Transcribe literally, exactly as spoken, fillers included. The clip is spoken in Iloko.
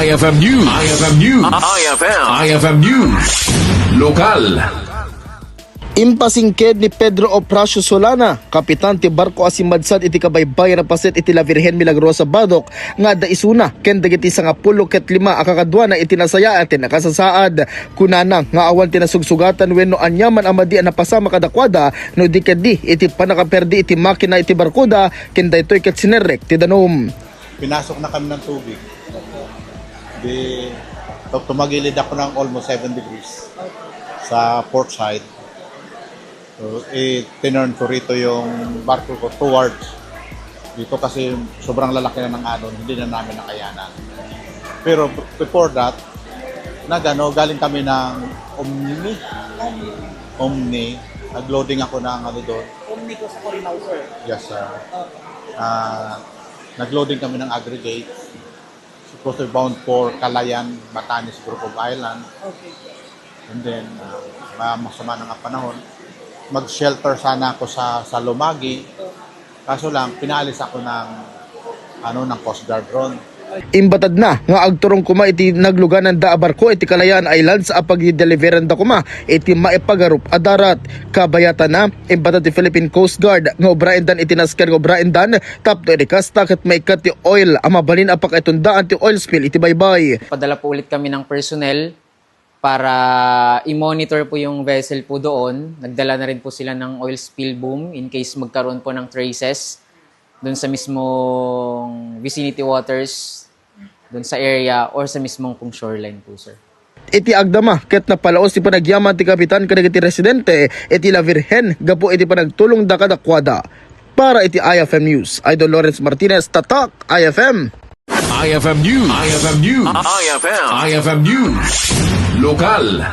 I F M News. I F M News. I F M. I F M News. Lokal. Impasingked ni Pedro Opracio Solana, kapitan ti barko a simmadsad iti kabaybayan a paset iti La Virgen Milagrosa Badoc, nga adda isuna ken dagiti sangapulo ket lima a kakaduana iti nasayaat ti nakasasaad. Kunana nga awan ti nasugsugatan wenno aniaman a madi a napasamak kadakuada no di ketdi iti pannakaperdi iti makina iti barkoda ken daytoy ket sinerrek ti danum. Pinasok na kami ng tubig. Di, tu-, tumagilid ako ng almost seven degrees sa port side. So, eh, tinurn ko rito yung barko ko towards dito kasi sobrang lalaki na ng alon, hindi na namin nakayanan. Pero b-, before that, nagano, galing kami ng Omni. Omni. Nag-loading ako ng ano doon. Omni ko sa Corinao, sir. Yes, sir. Ah, nag-loading kami ng aggregate. Supposed to be bound for Calayan, Batanes group of island. Okay. And then, ah, ma-, masama na nga panahon. Mag-shelter sana ako sa, sa Lumagi. Kaso lang, pinaalis ako ng, ano, ng Coast Guard ron. Imbatad na nga agturong koma iti naglugananda a barko iti Kalayaan Islands a pagdideliveranda koma iti maipagarup a darat. Kabayatan na, imbatad ti Philippine Coast Guard nga ubraendan iti nasken nga ubraendan tapno iti kasta ket maikkat ti oil a mabalin a pakaitundaan ti oil spill iti baybay. Padala po ulit kami ng personnel para i-monitor po yung vessel po doon. Nagdala na rin po sila ng oil spill boom in case magkaroon po ng traces doon sa mismong vicinity waters, doon sa area or sa mismong pong shoreline po, sir. Iti agdama ket napalaos ti panagyaman ti kapitan kadagiti residente iti La Virgen gapu iti panagtulongda kadakuada. Para iti I F M News, Idol Lawrence Martinez, Tatak I F M. I F M News. I F M News. I F M. I F M News. Lokal.